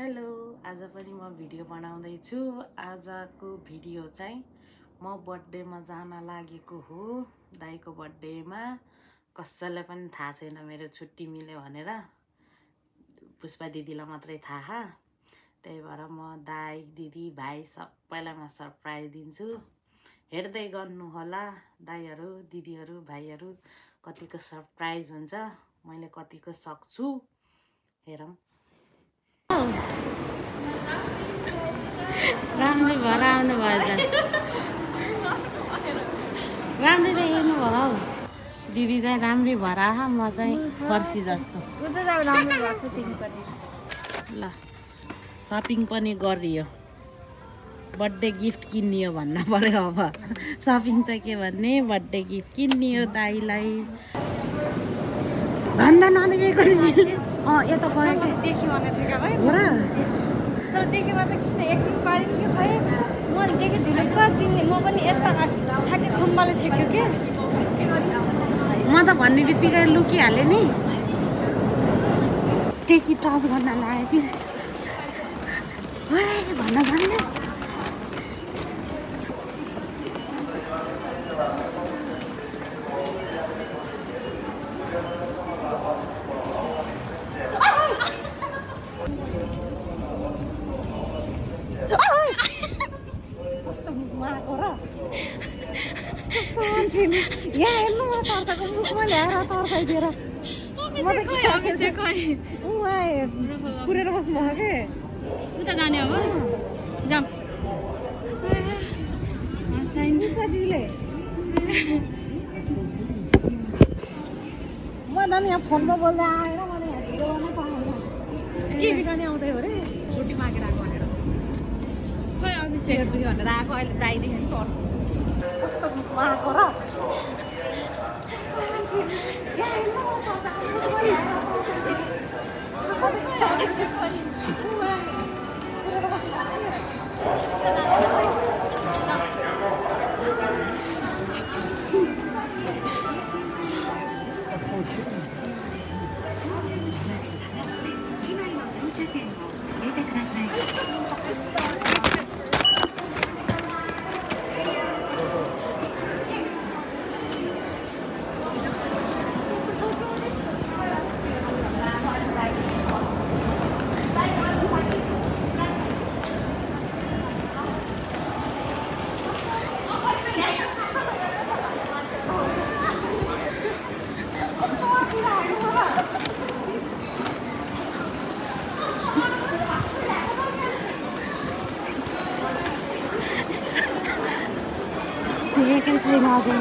Hello, आज पनि म भिडियो बनाउँदै छु। आजको भिडियो चाहिँ म बर्थडेमा जान लागेको हो। दाइको बर्थडेमा कसैलाई पनि थाहा छैन मेरो छुट्टी मिल्यो भनेर, पुष्पा दिदीलाई मात्रै थाहा। त्यही भएर म दाइ दिदी भाइ सबैलाई म सरप्राइज दिन्छु। हेर्दै गर्नु होला दाइहरु दिदीहरु भाइहरु कतिको सरप्राइज हुन्छ, मैले कतिको सक्छु हेरौँ। राम्रै भएर आउनु भएछ, राम्रै हेर्नु भयो। दिदी चाहिँ राम्रै भएर आह, म चाहिँ फर्सी जस्तो। ल सपिङ पनि गरियो, बर्थडे गिफ्ट किनियो भन्न पर्यो। अब सपिङ त के भन्ने, बर्थडे गिफ्ट किनियो दाइलाई। भन्दा नदेखेको यता गएको देखि भने थियो भाइ हो र, तर देखेमा त किन एकछिन पारिनु के खै म देखे झुलुक्क तिमी म पनि यस्ता ठ्याक्कै खम्बाले छेक्यो के म त भन्ने बित्तिकै लुकिहालेँ नि। टेकी टच गर्न लागेको थिएँ भन्न भन्ने। यहाँ हेर्नु म तर्साको मुखमा ल्याएर तर्साइदिएर पुरेर बस्नु भएको के उता जाने अब जाम दिदीले म त यहाँ फोनमा बोल्दा आएर मलाई यहाँ भिडियो गर्न पाएन। के बिगाउने आउँदै हो रे, छुट्टी मागेर आएको भनेर खै अभिषेक भनेर आएको। अहिले दाइदेखि पनि तर्छु कस्तो मुखमा आएको र। देखेकै छैन अझै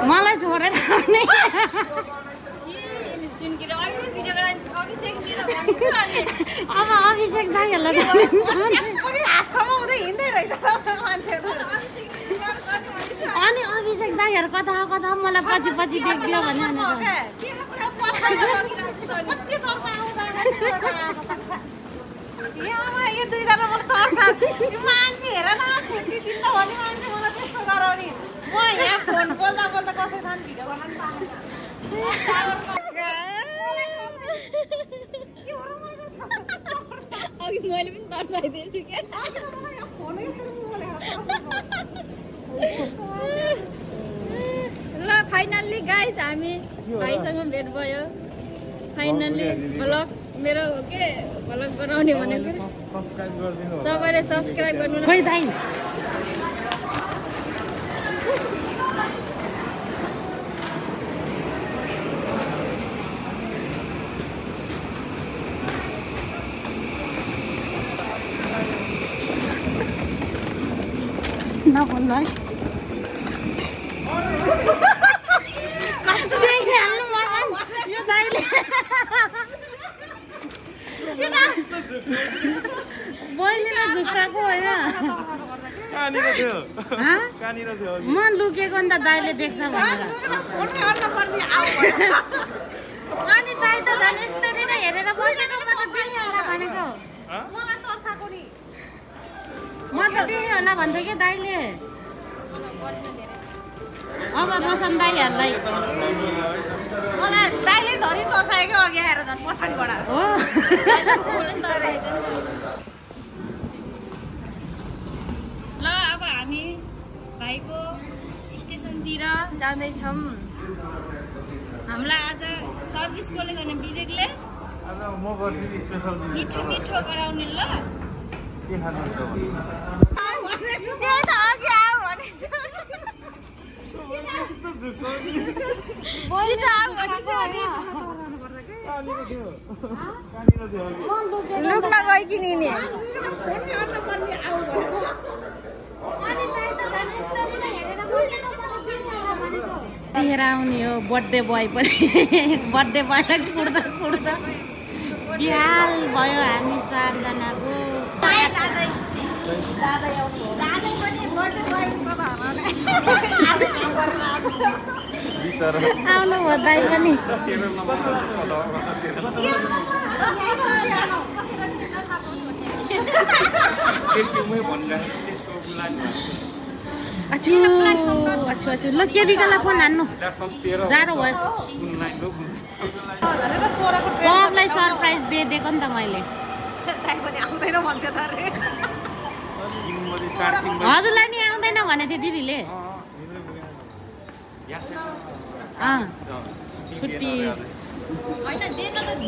मलाई छोडेर आउने। अब अभिषेक दाइहरूलाई अनि अभिषेक दाइहरू कता कता मलाई पछि पछि देख्यो भने यो दुईजना मलाई तर्छ। यो मान्छे हेर न, छुट्टी दिन्न भने मान्छे मलाई त्यस्तो गराउने। म यहाँ फोन बोल्दा बोल्दा कसैसँग भिडियो बनाउनु पाएँ। अघि मैले पनि तर्साइदिएछु के ल फाइनल्ली गाइस हामी भाइसँग भेट भयो। फाइनल्ली भ्लग मेरो के भ्लग बनाउने भनेको सबैले सब्स्क्राइब गर्नु। खोइ दाइ नभन्नु है। यो दाइले बहिनीलाई झुक्काएको होइन, म लुकेको नि त दाइले देख्छ भनेर। अनि दाइ त झन् यसरी नै हेरेर बसेको, म त देखेँ होला भनेको। म त देखेँ होला भन्थ्यो कि दाइले। अब रोशन दाइहरूलाई मलाई दाइले धरि तर्सायो क्या अघि आएर झन् पछाडिबाट हो ल अब हामी भाइको स्टेसनतिर जाँदैछौँ हामीलाई आज सर्भिस कसले गर्ने विवेकले मिठो मिठो गराउने ल त्यही त अघि आऊ भनेछ छिटो आऊ भनेछ लुक्न गइकिन नि लिएर आउने हो बर्थडे बोय पनि बर्थडे बोयलाई कुर्दा कुर्दा बिहाल भयो हामी 4 जनाको आउनु हो दाइ पनि अछु अछु अछु ल केबिकालाई फोन हान्नु जाडो भयो सबलाई सरप्राइज दिएको नि त मैले हजुरलाई नि आउँदैन भनेको थियो दिदीले छुट्टी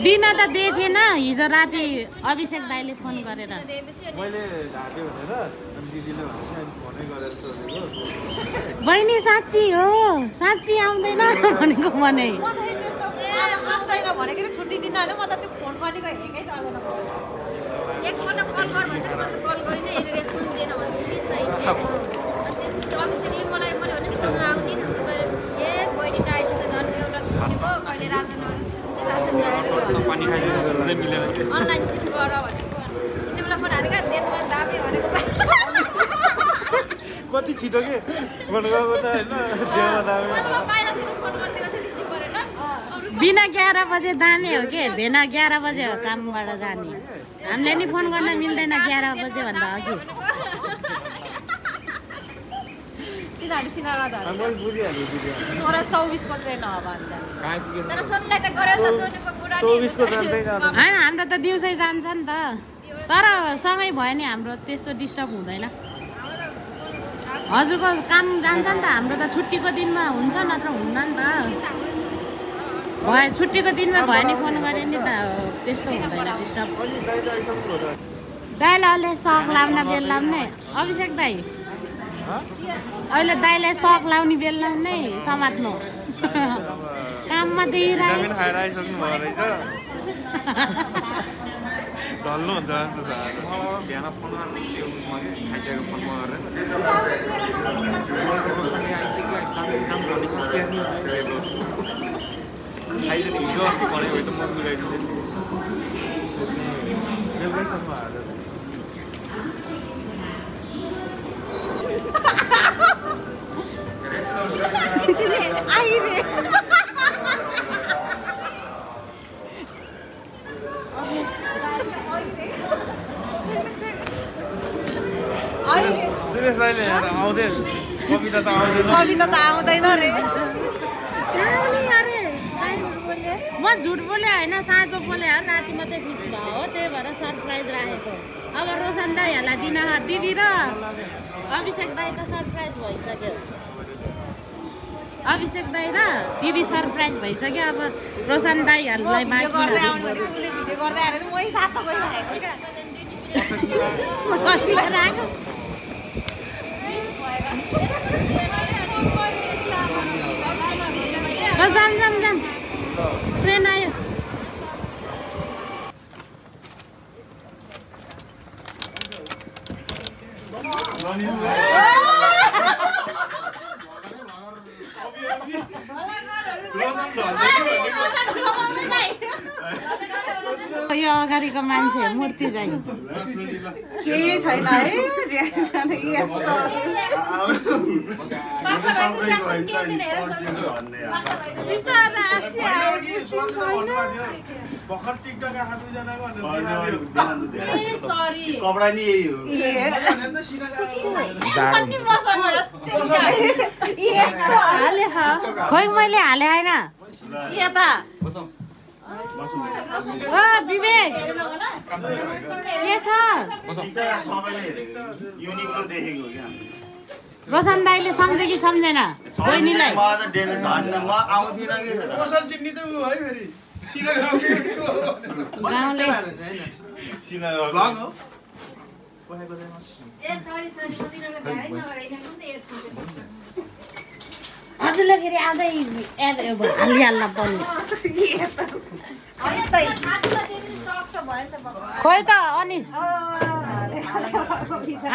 दिन त दिएको थिएन हिजो राति अभिषेक दाइले फोन गरेर बहिनी साँच्ची हो साँच्ची आउँदैन भनेको भने छुट्टी दिन म त त्यो फोन गरेको हेरेकै चल्दैन एकपल्ट कल गर भनेर म कल गरिन यसले रेस्पोन्स दिएन भने त्यसपछि अभिषेकले मलाई मैले भने सँग आउने ए बहिनी त आइस त झन् एउटा छुट्टीको कहिले राजन अनलाइन सिट गर भनेको यति बेला फोन हालेको देशमा दाबे भनेको कति छिटो के फोन गरेको त हैन देशमा दाबे बाहिरतिर फोन गरिदिएको थियो रिसिभ गरेन बिना 11 बजे दाने हो के भेना 11 बजे हो कामबाट जाने हामीले नि फोन गर्न मिल्दैन 11 बजे भन्दा अघि मैले बुझिहालेँ बुझिहालेँ 24 को ट्रेन हो भन्दा तर सोनुलाई त गरेछ सोनुको कुरा 24 को जान्छै जान्छ होइन हाम्रो त दिउँसै जान्छ नि त तर सँगै भयो नि हाम्रो त्यस्तो डिस्टर्ब हुँदैन हजुरको काम जान्छ नि त हाम्रो त छुट्टीको दिनमा हुन्छ नत्र हुन्न नि त भयो छुट्टीको दिनमा भयो नि फोन गरे नि त त्यस्तो हुँदैन डिस्टर्ब दाइलाई अहिले सक लाउन बेल लाउने अभिषेक दाइ अहिले दाइलाई सक लाउने बेल लाउने समात्नु काममा दिइरहेको खाएर आइसक्नु भयो रहेछ ढल्नु हुन्छ बिहान फोन गर्ने त्यो उसमा के खाइसकेको फोनमा गरेर खाइसक्यो हिजो अस्ति भनेको त म मिलाइदिन्छु बेलुकैसम्म हाल्छ सुरेश दाइले आउँदै कविता त आउँदैन रे म झुट बोले होइन साँचो बोले राति मात्रै फिक्स भयो हो त्यही भएर सरप्राइज राखेको अब रोशन दाइहरूलाई दिन दिदी र अभिषेक दाइ त सरप्राइज भइसक्यो अभिषेक दाइ र दिदी सरप्राइज भइसक्यो अब रोशन दाइहरूलाई जाम जाम जाम ट्रेन आयो यो अगाडिको मान्छे मूर्ति चाहिँ केही छैन है भर्खर टिकटक आएको दुईजनाको कपडा नि यही हो खोइ मैले हाले होइन यता विवेक के छ रोशन दाइले सम्झे कि सम्झेन बहिनीलाई गाउँले हजुरले फेरि आउँदै हालिहाल्न पर्ने खोइ त अनिस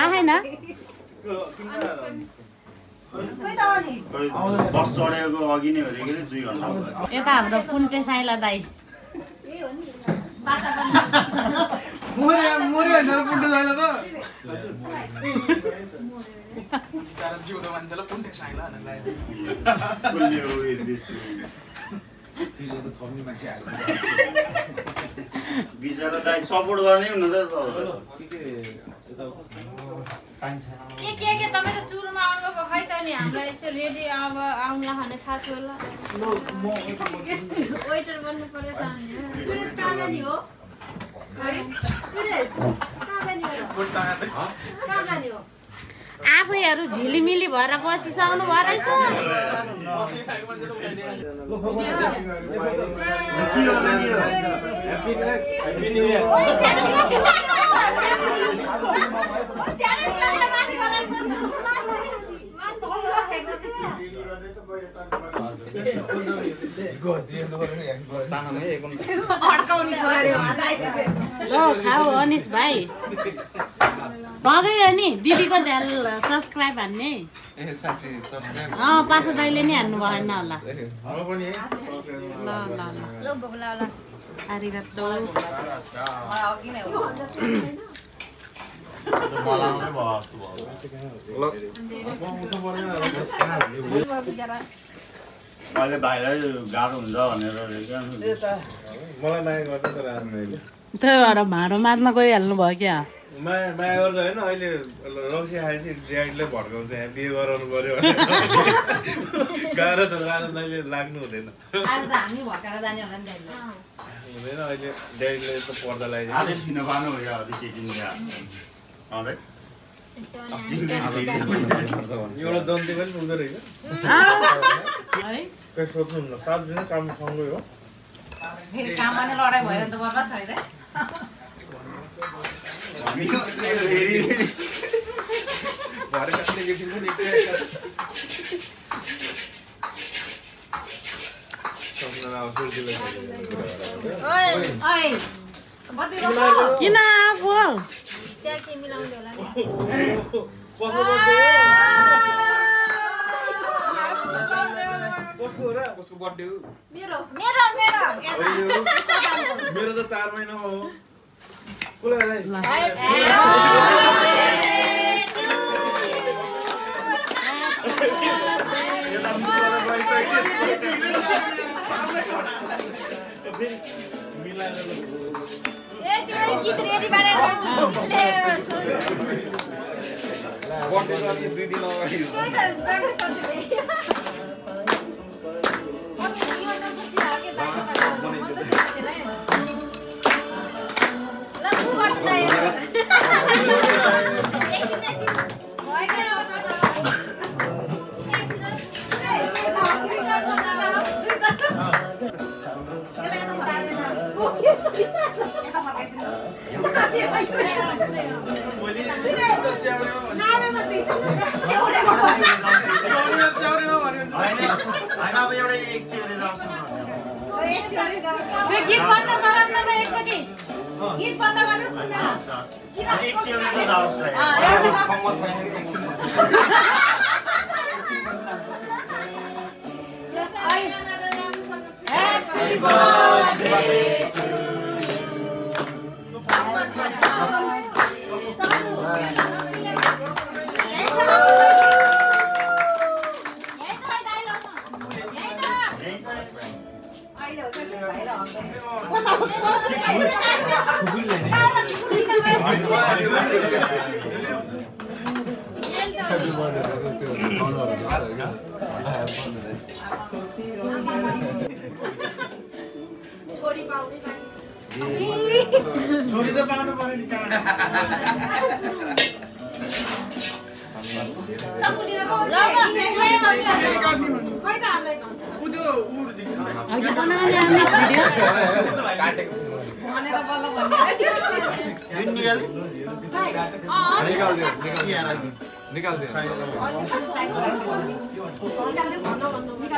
आएन यता हाम्रो पुन्टे साइला दाई बिचरा दाइ सपोर्ट गर्ने हुन त के तपाईँ त सुरुमा आउनुभएको खै त नि हामीलाई यसो रेडी अब आउला भने थाहा थियो होला वेटर बन्नु पर्यो त सुरेश कहाँ जाने हो सुरेश कहाँ जाने हो आफैहरू झिलिमिली भएर बसिसक्नु भयो रहेछ ल खाऊ अनिस भाइ भगै नि दिदीको झ्याल सब्सक्राइब हान्ने पासो दाइले नि हान्नु भएन होला ल आरिगातो अहिले भाइलाई गाह्रो हुन्छ भनेर मलाई माया गर्छ तर आम्माले त्यही भएर भाँडो माझ्न गइहाल्नु भयो क्या माया गर्छ होइन अहिले रक्सी खाएपछि ड्याडीले भड्काउँछ यहाँ बिहे गराउनु पर्यो गाह्रो त राजनले लाग्नु हुँदैन आज त हामी भटकाएर जाने होला नि हुँदैन अहिले ड्याडीले यस्तो पर्दा लगाइदिन्छ आदेश किन पार्नु हो या एउटा जन्ती पनि पुग्दो रहेछ कहीँ सोध्नुहुन्न 7 दिन काम सँगै हो फेरि काममा नै लडाइ भयो भने त बर्बाद छैन किन आफू त्यहाँ के मिलाउँदै होला कसको बर्थडे हो मेरो मेरो त 4 महिना हो कुलाई गीत रेडी बनाएर बर्थडे गर्ने 2 दिन अगाडि गीत बन्द गर्नुहोस् न Happy birthday to छोरी त पाउनु पर्यो नि कहाँ अघि बनाउने हामी भिडियो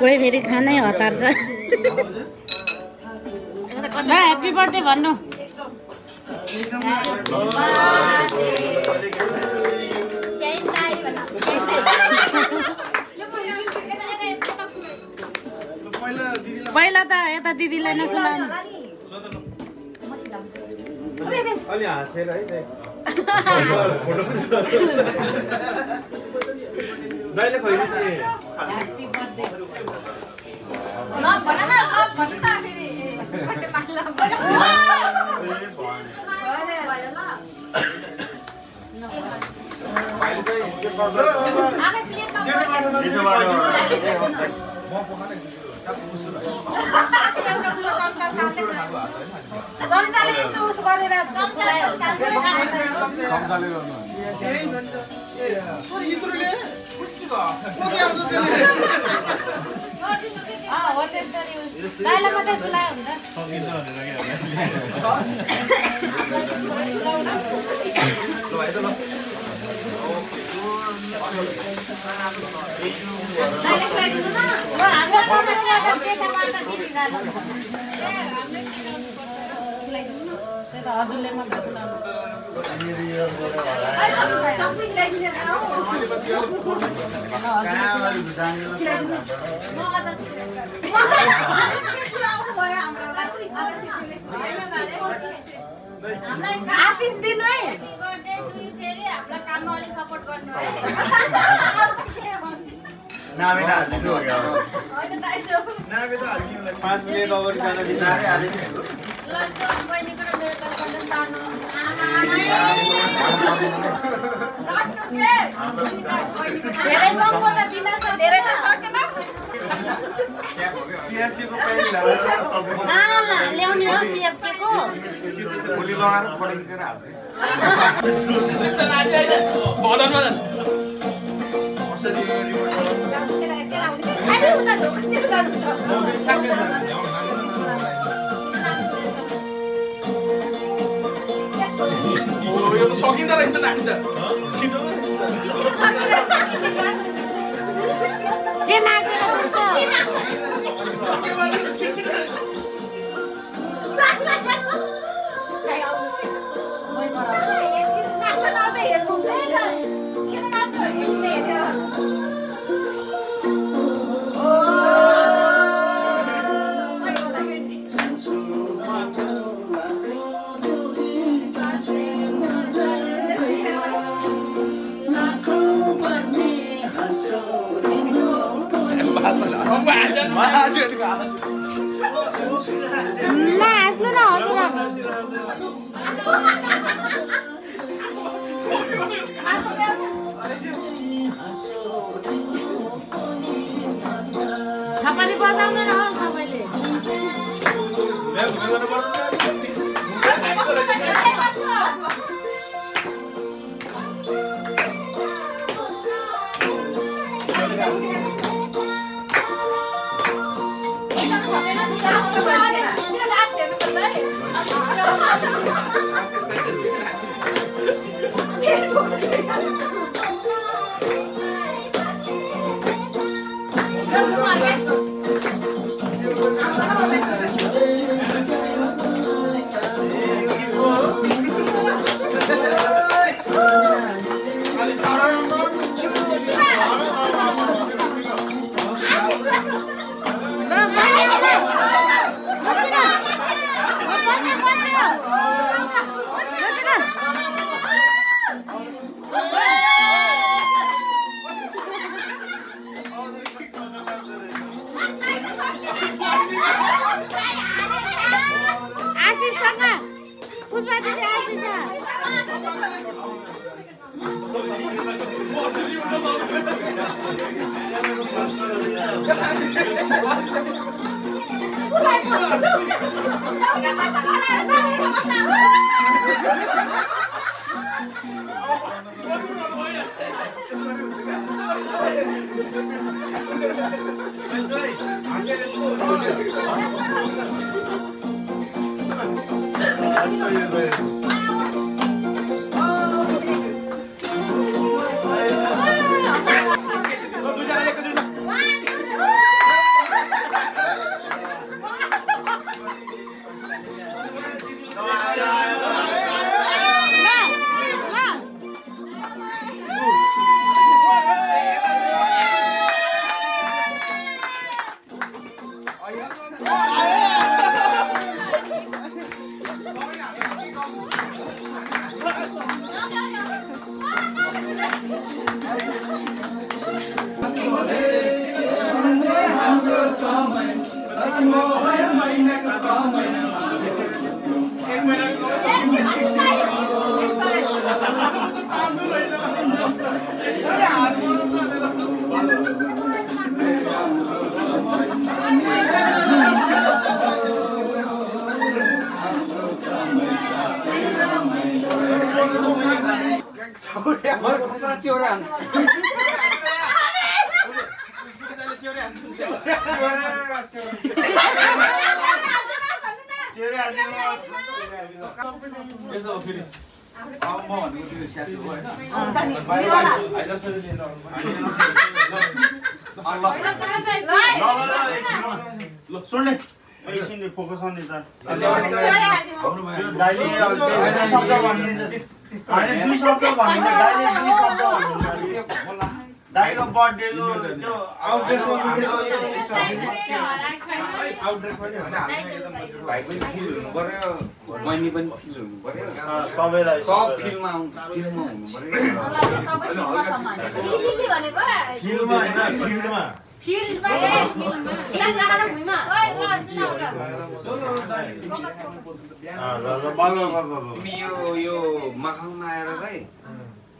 कोही फेरि खानै हतार्छ ल ह्याप्पी बर्थडे भन्नु पहिला त यता दिदीलाई नखुलाउनु अलि हाँसेर है दाइले खैली थिए ह्याप्पी बर्थडे हजुरले आशिष दिनु है काममा अलिक सपोर्ट गर्नु है नावेदा हालिदिनु हो क्या 5 मिनेट अगाडि जान दिनु ल्याउने हो पिएफके को भोलि लगाएर फोटो खिचेर हाल्छ यो त सकिँदा रहेछ नि हामी त छिटो के नाचेको नाच्नु न थपडी बजाउनु न सबैले सुन्ने एकछिन फोकस on it दाइले शब्द भनिन्छ हैन दुई शब्द भनिन्छ दाइले दुई शब्द भन्नु दाइको बर्थडेको त्यो आउटड्रेस पनि होइन भाइ पनि फिल हुनु पर्यो बहिनी पनि फिल हुनु पर्यो सबैलाई सब फिल्ममा हुनु पर्यो तिमी यो मखाङमा आएर चाहिँ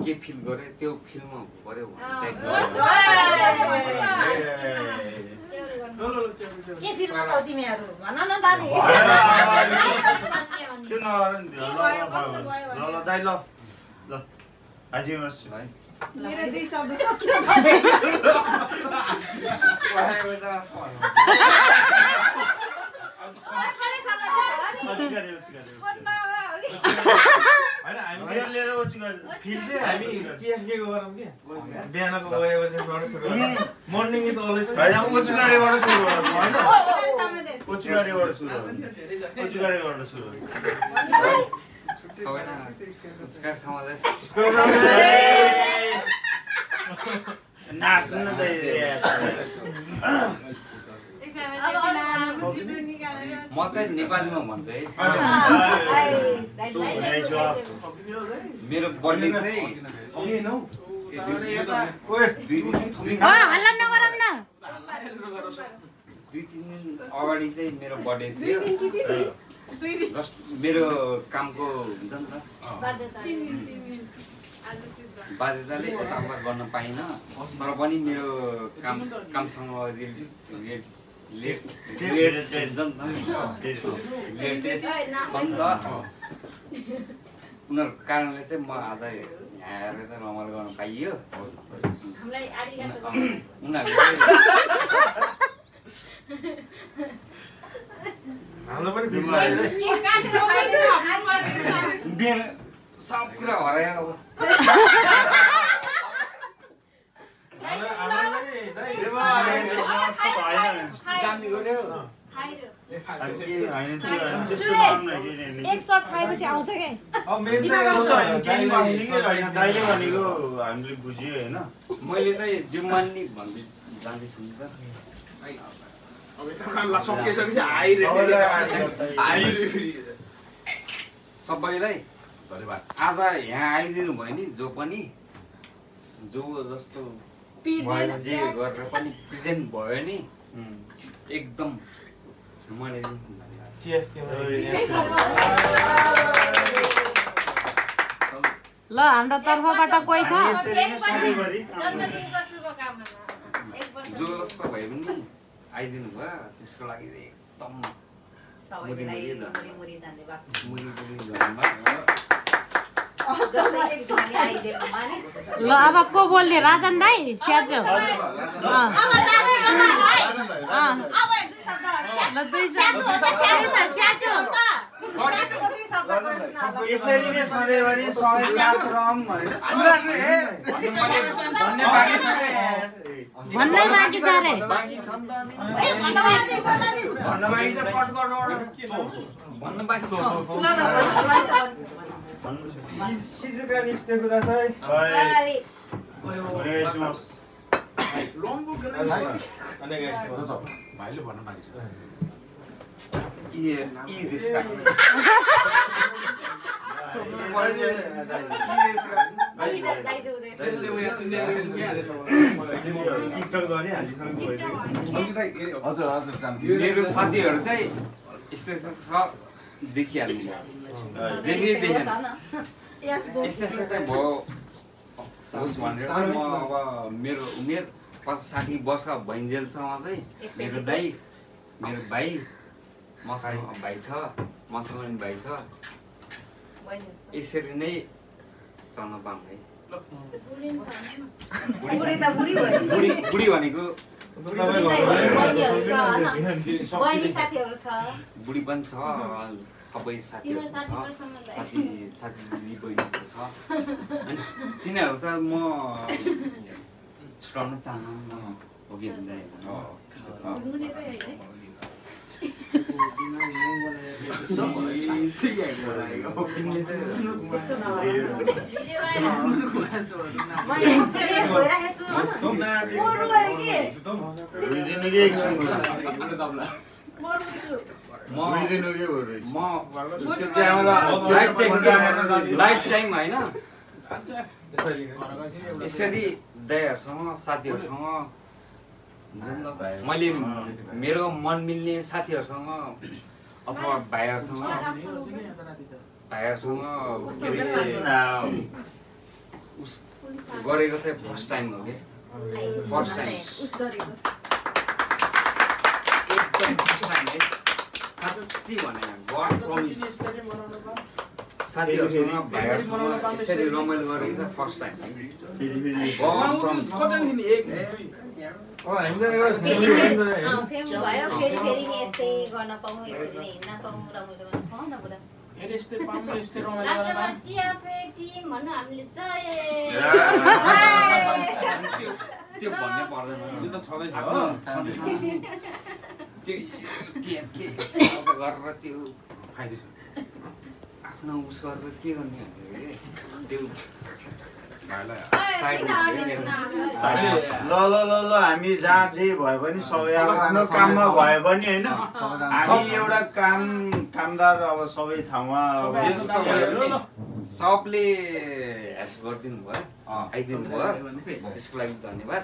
के फिल गरे त्यो फिल्ममा हुनु पर्यो के फिल्ममा छौ तिमीहरु भन न दादी त्यो नगर्नु ल दाइ ल ल आजिमस भाइ मेरो दुई शब्द सक्यो म चाहिँ नेपालीमा भन्छ है मेरो बर्थडे चाहिँ दुई तिन दिन अगाडि चाहिँ मेरो बर्थडे थियो जस्ट मेरो कामको हुन्छ नि त बाध्यताले यताउता गर्न पाइनँ तर पनि मेरो कामसँग लेटेस्ट छ नि त उनीहरूको कारणले चाहिँ म आज यहाँ आएर चाहिँ रमाइलो गर्न पाइयो उनीहरूले चाहिँ सब कुरा हरायो एक सर्ट खाएपछि आउँछ के हामीले बुझ्यो हैन मैले चाहिँ जिम्मानी भन्दै जान्दैछु नि त सबैलाई आज यहाँ आइदिनु भयो नि जो पनि जो जस्तो जे गरेर पनि प्रेजेन्ट भयो नि एकदम ल हाम्रो तर्फबाट कोही छ जो जस्तो भयो पनि आइदिनु भयो त्यसको लागि एकदम सबैलाई मुरी मुरी धन्यवाद मुरी धन्यवाद ल अब को बोल्ने राजन दाई स्याजो यसरी नै सधैँभरि सबै साथ रहौँ भन्नै बाँकी छ रे बाँकी छ नि भन्न बाँकी छ कट भन्न बाँकी छ शिजुका निस्केको दाइ भाइले भन्न बाँकी छ मेरो साथीहरू चाहिँ यस्तो यस्तो छ देखिहाल्नु देखिदेखेन यस्तो यस्तो चाहिँ भयो होस् भनेर चाहिँ म अब मेरो उमेर 50-60 वर्ष भइन्जेलसम्म चाहिँ मेरो दाइ मेरो भाइ मसँग भाइ छ मसँग पनि भाइ छ यसरी नै चल्न पाऊँ है बुढी भनेको बुढी पनि छ सबै साथीहरू छ साथी बहिनीहरू छ अनि तिनीहरू चाहिँ म छुटाउन चाहन्न हो कि लाइफ टाइम होइन यसरी दाइहरूसँग साथीहरूसँग मैले मेरो मन मिल्ने साथीहरूसँग अथवा भाइहरूसँग गरेको चाहिँ फर्स्ट टाइम हो कि फर्स्ट टाइम एकदम फर्स्ट टाइम है साँच्ची भने गड प्रमिस साथीहरूसँग भाइहरूसँग यसरी रमाइलो गरेको चाहिँ फर्स्ट टाइम गड प्रमिस त्यो भन्ने पर्दैन गरेर त्यो आफ्नो उस गरेर के गर्ने त्यो ल हामी जहाँ जे भए पनि सबै आफ्नो काममा भए पनि होइन हामी एउटा कामदार अब सबै ठाउँमा सबले हेल्प गरिदिनु भयो आइदिनु भयो त्यसको लागि धन्यवाद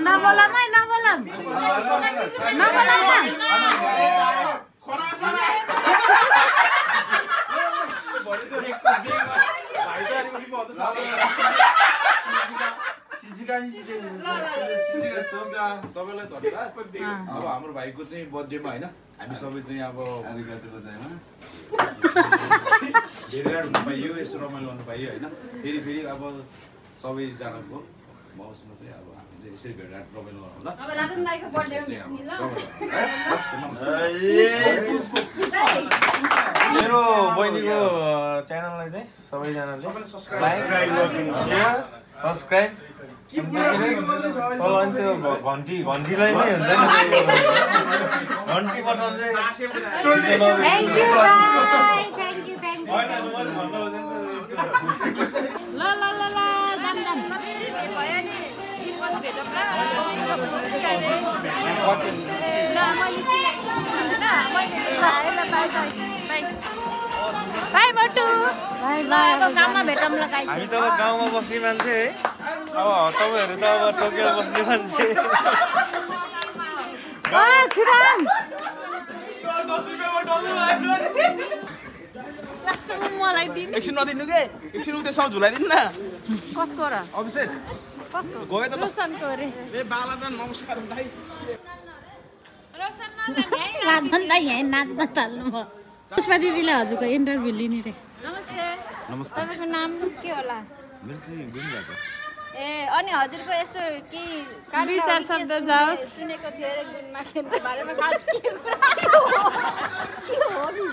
नबोलम है नबोलम सबैलाई धन्यवाद अब हाम्रो भाइको चाहिँ बर्थडेमा होइन हामी सबै चाहिँ अब भेटघाट हुन पाइयो यस्तो रमाइलो गर्नु पाइयो होइन फेरि अब सबैजनाको भाउसमा चाहिँ अब हामी चाहिँ यसरी भेटघाट रमाइलो मेरो बहिनीको च्यानललाई चाहिँ सबैजनाले सब्सक्राइब घन्टीलाई नै हुन्छ नि घन्टी बटन गाउँमा भेटौँला गाई हामी त अब गाउँमा बस्ने मान्छे है अब तपाईँहरू त अब टोकेर बस्ने मान्छे मलाई दिनु एकछिन नदिनु के एकछिन उतै सब झुलाइदिनु न कसको र अभिषेक कसको गयो त रोशनको रे ए बाला त नमस्कार भाइ रोशन नजाने है राजन दाइ यहाँ नाच्न थाल्नु भयो पुष्पा दिदीले हजुरको इन्टरभ्यू लिने रे नमस्ते नमस्ते तपाईको नाम के होला मेरो चाहिँ गुम्बा छ ए अनि हजुरको यसो के दुई चार शब्द जाओस् सुनेको थियो अरे गुणमा खेलको बारेमा खास के कुरा हो नि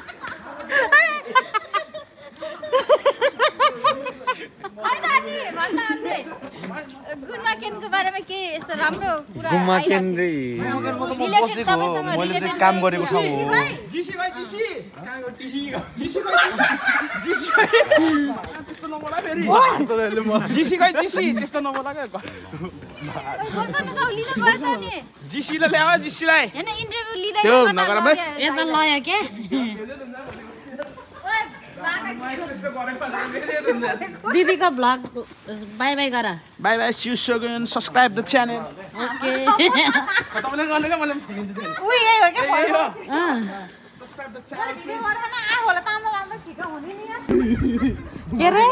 गुणमा केनको बारेमा के यस्तो राम्रो कुरा गुम्बा केन्द्रै म त म बसेको हो मैले चाहिँ काम गरेको ठाउँ हो जिसी भाइ जिसी कहाँ गयो टिसी जिसी भाइ जिसी भाइ त्यस्तो नबोला फेरि जिसी भाइ जिसी त्यस्तो नबोला के बस्नु त लिन गएछ नि जिसीले ल्यावा जिसीलाई हैन इन्टरभ्यु लिँदै त्यो नगर भाइ यता लयो के दिदीको भ्लग बाई बाई गर bye bye see you soon subscribe the channel okay तपाईले गर्ने के मैले भनिदिन्छु फेरि उ यही हो के सब्स्क्राइब द च्यानल के रे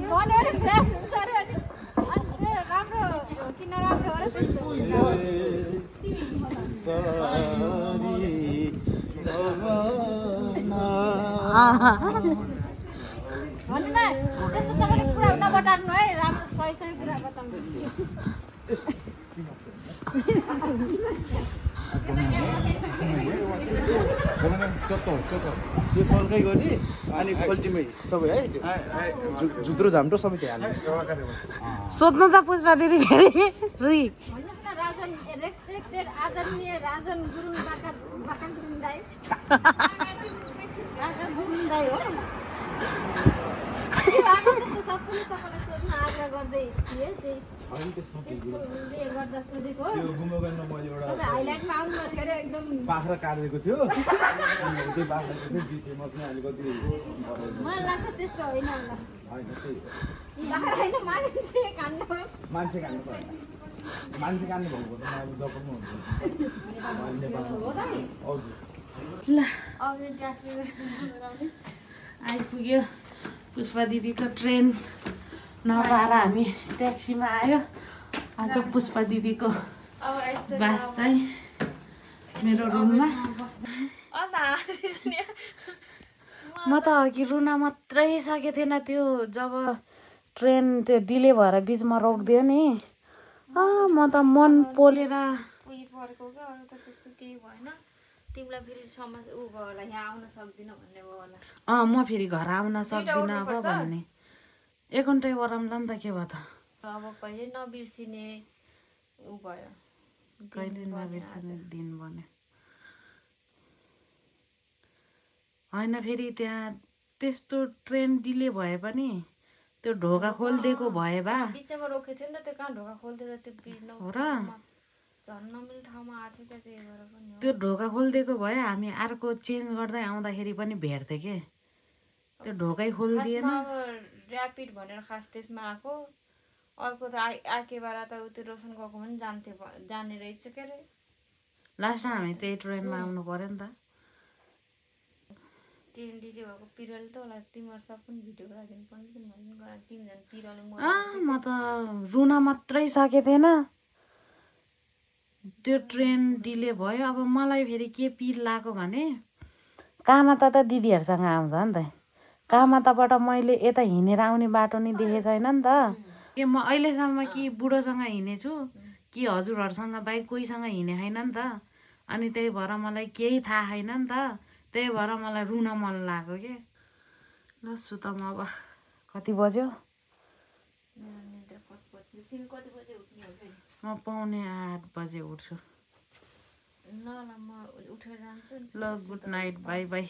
भने फ्ल्यास हुन्छ रे अनि राम्रो किन राम्रो हो र त्यस्तो भन्नु न त्यस्तो तपाईँले कुरा नबटार्नु है राम्रो सही सही कुरा बताउनु यो सरकै गरी अनि पोल्ट्रीमै सबै है जुद्रो झाम्टो सबै त्यहाँ सोध्नु त पुष्पा दिदी फेरि रुई भन्नुहोस् न राजन रेस्पेक्टेड आदरणीय राजन गुरुङ बाकान गुरुङ दाइ राजन गुरुङ दाइ हो सबैले तपाईँलाई सोध्न आग्रह गर्दै थिएँ गर्दा सोधेको तपाईँ हाइलाइटमा आउनुभएको अरे एकदम बाख्रा काटेको थियो त्यो बाख्रा विषयमा चाहिँ अहिले कति मलाई लाग्छ त्यस्तो होइन होला बाख्रा होइन मान्छे काट्नु मान्छे काट्नु पर्यो मान्छे काट्नु भएको त अहिले जपानमा हुन्छ ल अरू ट्याक्सी आइपुग्यो पुष्पा दिदीको ट्रेन नपाएर हामी ट्याक्सीमा आयो आज पुष्पा दिदीको अब यस्तो बास चाहिँ मेरो रुममा म त अघि रुन मात्रै सकेको थिएन त्यो जब ट्रेन त्यो डिले भएर बिचमा रोकिदियो नि म त मन पोलेर उयो परेको क्या अरू त त्यस्तो केही भएन तिमीलाई फेरि समस्या ऊ भयो होला यहाँ आउन सक्दिनँ भन्ने भयो होला म फेरि घर आउन सक्दिनँ अब भन्ने 1 घन्टै वरामला नि त के भयो त अब कहिले नबिर्सिने ऊ भयो कहिले नबिर्सिने दिन बन्यो होइन फेरि त्यहाँ त्यस्तो ट्रेन डिले भए पनि त्यो ढोका खोलिदिएको भए बा बिचमा रोकेको थियो नि त त्यो कहाँ ढोका खोलिदिएर त्यो बिचमा हो र झन् नमिल्ने ठाउँमा आएको थियो क्या त्यही भएर पनि त्यो ढोका खोलिदिएको भए हामी अर्को चेन्ज गर्दै आउँदाखेरि पनि भेट्थ्यो के त्यो ढोकै खोलिदिएन अब ऱ्यापिड भनेर खास त्यसमा आएको अर्को त आकेबाट त त्यो रोशन गएको पनि जाने रहेछ के अरे लास्टमा हामी त्यही ट्रेनमा आउनु पर्यो नि त ट्रेन डिले भएको पिरियड त होला तिमीहरू सब पनि भिडियो गराइदिनु पर्ने थियो मैले गराएँ तिनजना पिरियडले म त रुन मात्रै सकेको थिएन त्यो ट्रेन डिले भयो अब मलाई फेरि के पिर लाग्यो भने कामाता त दिदीहरूसँग आउँछ नि त कामाताबाट मैले यता हिँडेर आउने बाटो नि देखेको छैन नि त के म अहिलेसम्म कि बुढोसँग हिँडेछु कि हजुरहरूसँग बाइक कोहीसँग हिँडे छैन नि त अनि त्यही भएर मलाई केही थाहा छैन नि त त्यही भएर मलाई रुन मन लाग्यो के ल सुत म अब कति बज्यो तिमी कति बजे उठ्ने हो फेरि म 7:45 बजे उठ्छु ल म उठेर जान्छु ल गुड नाइट बाई बाई